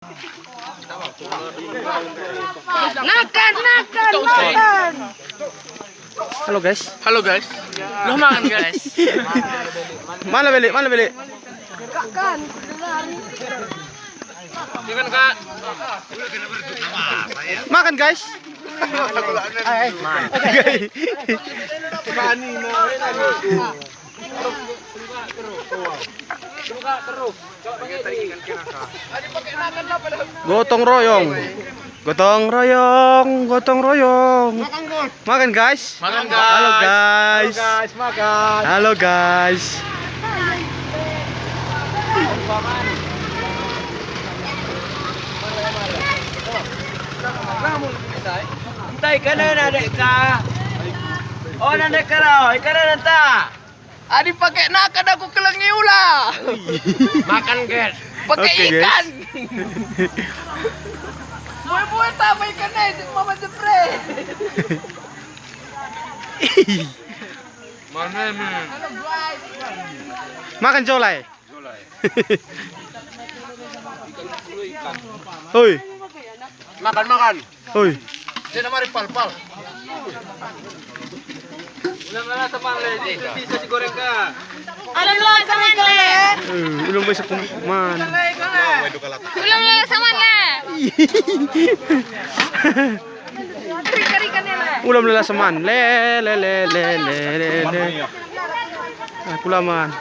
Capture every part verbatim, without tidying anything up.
Nakan, nakan, nakan. Halo guys. Halo guys. Lo mangan guys. Mana Bele? Mana Bele? Kan. Makan guys. Gotong royong. Gotong royong, gotong royong. Makan guys. Makan guys. Halo guys. Halo guys, makan. Halo guys. Entah ikan ada dek ka. Oh, nandek ka, ikan ada entah. Adi pake nakan aku kelengi ula. Makan, guys. Pake ikan. Boy-boy tambah ikan aja, Mama Jepre. Mana, men? Makan jolai. Hoi. Makan, makan. Hoi. Dia mari pal, pal. Ulang lala teman le, ini bisa digoreng ka. Ulang lala teman le. Eh, ulang bisa kuman. Ulang lala teman le. Ulang lala seman. Le, le, le, le, le, le, le. Aku laman.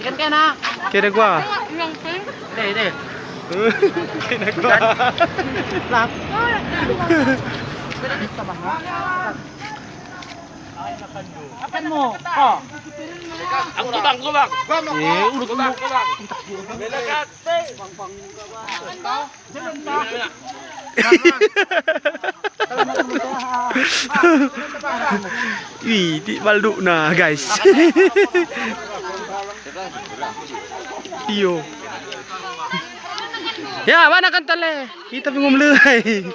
Ikan kena. Kena gua. Deh, deh. Kena gua. Lah. Akan mau. Oh. Aku bang, aku bang. Eh, urut bang, aku bang. Wih, tik baldukna, guys. Iyo. Ya, mana kan tale? Kita bingung mulai.